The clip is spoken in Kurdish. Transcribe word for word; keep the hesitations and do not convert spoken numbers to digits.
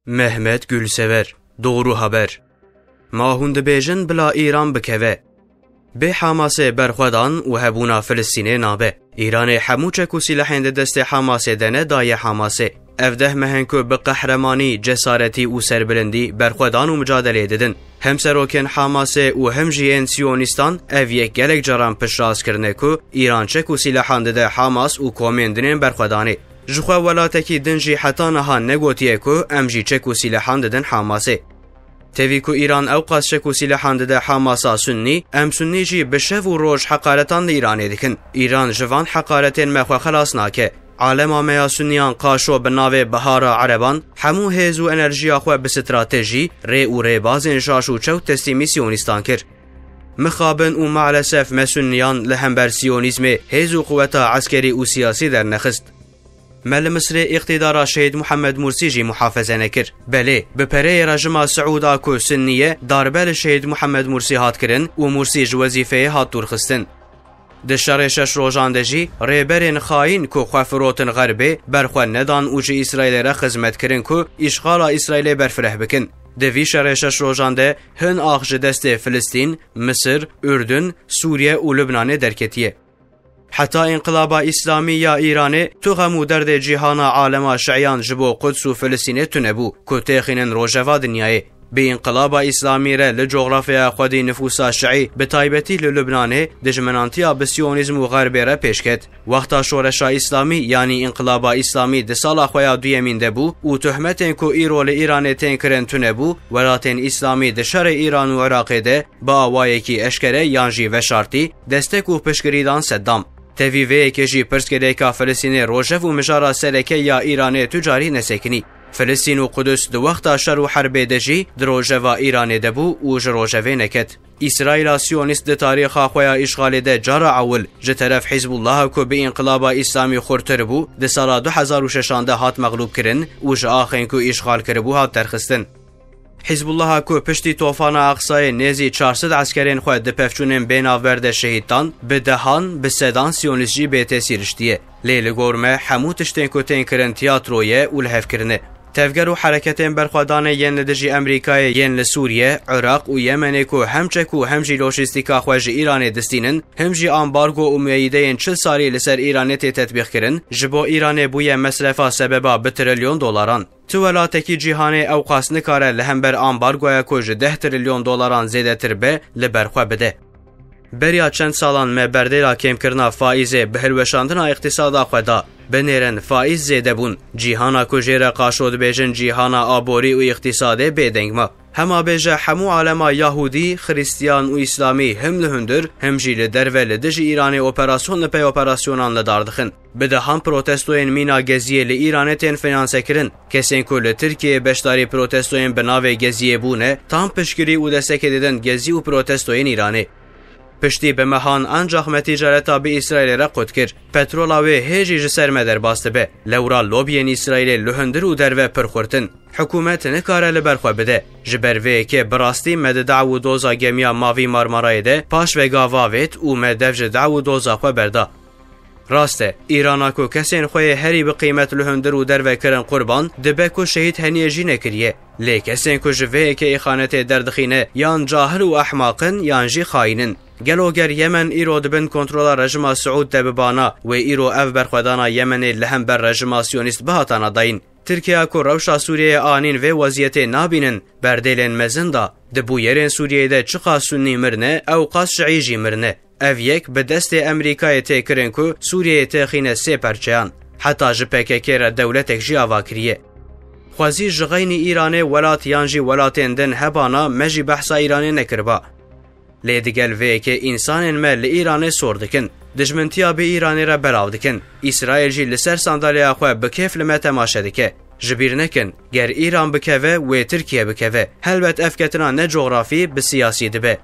Mehmet Gülsever, Doğru Haber. Ma hûn dibêjin bila Îran bikeve. Bê Hamasê berxwedan û hebûna Filistînê nabe. Îranê hemû çek û sîlehên di destê Hamasê de ne daye Hamasê. Ev deh meh in ku bi qehremanî, cesaretî û serbilindî berxwedan û micadeleyê didin. Hem serokên Hamasê û hem jî yên Siyonîstan ev yek gelek caran piştrast kirine ku Îran çek û sîlehan dide Hamas û komên din ên berxwedanê. Ji xwe welatekî din jî heta niha negotiye ku em jî çek û sîlehan didin Hamasê. Tevî ku Îran ewqas çek û sîlehan dide Hamasa Sunnî, em Sunnî jî bi şev û roj heqaretan li Îranê dikin. Îran ji van heqaretên me xwe xelas nake. Alema me ya Sunniyan qaşo bi navê Bihara Ereban hemû hêz û enerjiya xwe bi stratejî, rê û rêbazên şaş û çewt teslîmî Siyonîstan kir. Mixabin û maalesef me Sunniyan li hember Siyonîzmê hêz û quweta eskerî û siyasî dernexist. Me li Misirê îqtîdara Şehîd Muhammed Mursî jî muhafeze nekir. Belê, bi pereyê rejima Siûd a ku Sunnî ye, darbe li Şehîd Muhammed Mursî hat kirin û Mursî ji wezîfeyê hat dûrxistin. Di şerê şeş rojan de jî rêberên xayîn ku xwe firotin Xerbê, berxwe nedan û ji Îsraîlê re xizmet kirin ku îşxala Îsraîlê berfireh bikin. Di vî şerê şeş rojan de hin ax ji destê Filistîn, Misir, Urdun, Sûriye û Lubnanê derketiye. Heta Înqilaba Îslamî ya Îranê tu xem û derdê cîhana alema şiyan ji bo Quds û Filistînê tune bû ku têxînin rojeva dinyayê. Bi Înqilaba Îslamî re li cografyaya xwedî nifûsa şiî, bi taybetî li Lubnanê, dijminantiya bi Siyonîzm û Xerbê re pêş ket. Wexta Şoreşa Îslamî, yanî Înqilaba Îslamî di sala xwe ya duyemîn de bû û tohmetên ku îro li Îranê tên kirin tune bû, welatên Îslamî di şerê Îran û Iraqê de bi awayekî eşkere yan jî veşartî destek û piştgirî dan Seddam. Tevî vê yekê jî pirsgirêka Filistînê rojev û mijara sereke ya Îranê tu carî nesekinî. Filistîn û Qudus di wexta şer û herbê de jî di rojeva Îranê de bû û ji rojevê neket. Îsraîla Siyonîst di tarîxa xwe ya îşxalê de cara ewil ji teref Hizbullaha ku bi Înqilaba Îslamî xurtir bû, di sala du hezar û şeşan de hat mexlûb kirin û ji axên ku îşxal kiribû hat derxistin. Hizbullaha ku piştî Tofana Aqsayê nêzî çar sed eskerên xwe di pevçûnên bênavber de şehîd dan, bi dehan, bi sedan Siyonîst jî bêtesîr ştiye. Lê li gor me hemû tiştên ku tên kirin tiyatro ye û lihevkirin e. Tevger û hereketên berxwedanê yên li dijî Amerîkayê yên li Sûriye, Iraq û Yemenê ku hem çek û hem jî lojîstîka xwe ji Îranê distînin, hem jî ambargo û mueyîdeyên çil salî li ser Îranê tê tetbîqkirin, ji bo Îranê bûye mesrefa sebeba bi trilyon dolaran. Tu welatekî cîhanê ewqas nikare li hember ambargoya ku ji deh trilyon dolaran zêdetir be, li ber xwe bide. Beriya çend salan me berdêla kêmkirina faîzê bi hilweşandina îqtîsada xwe da. Binêrin, faîz zêde bûn. Cîhana ku jê re qaşo dibêjin cîhana aborî û îqtîsadê bêdeng ma. Hema bêje hemû alema Yahûdî, Xiristiyan û Îslamî him li hundir, him jî li derve li dijî Îranê operasyon li pey operasyonan li dar dixin. Bi dehan protestoyên mîna Geziyê li Îranê tên finansekirin. Kesên ku li Tirkiyeyê beşdarî protestoyên bi navê Geziyê bûne, tam piştgirî û destekê didin Gezî û protestoyên Îranê. Piştî bi mehan ancax me tîcareta bi Îsraîlê re qut kir. Petrola wê hê jî ji ser me derbas dibe. Lewra lobiyên Îsraîlê li hundir û derve pir xurt in. Hikûmet nikare li ber xwe bide. Ji ber vê yekê bi rastî me di daw û doza gemiya Mavî Marmarayê de paş ve gava vêt û me dev ji daw û doza xwe berda. Rast e, Îrana ku kesên xwe yê herî bi qîmet li hundir û derve kirin qurban, dibe ku şehîd heniyê jî nekiriye. Lê kesên ku ji vê yekê îxanetê derdixîne yan cahil û ehmaq in yan jî xayîn in. Gelo ger Yemen îro di bin kontrola rejima Siûd de bibana, wê îro ev berxwedana Yemenê li hember rejima Siyonîst bihatana dayîn. Tirkiya ku rewşa Sûriyeyê anîn vê weziyetê nabînin, berdêlên mezin da, di bûyerên Sûriyeyê de çiqas Sunnî mirine, ewqas Şiî jî mirine. Ev yek bi destê Amerîkayê tê kirin ku Sûriyeyê têxîne sê perçeyan. Heta ji P K K re dewletek jî ava kiriye. Xwezî ji xeynî Îranê welat yan jî welatên din hebana me jî behsa Îranê nekiriba. Lê digel vê yekê însanên me li Îranê sor dikin. Dijmintiya bi Îranê re belav dikin. Îsraîl jî li ser sandaleya xwe bi kêf li me temaşe dike. Ji bîr nekin, ger Îran bikeve, wê Tirkiye bikeve. Helbet ev ketina ne cografî, bi siyasî dibe.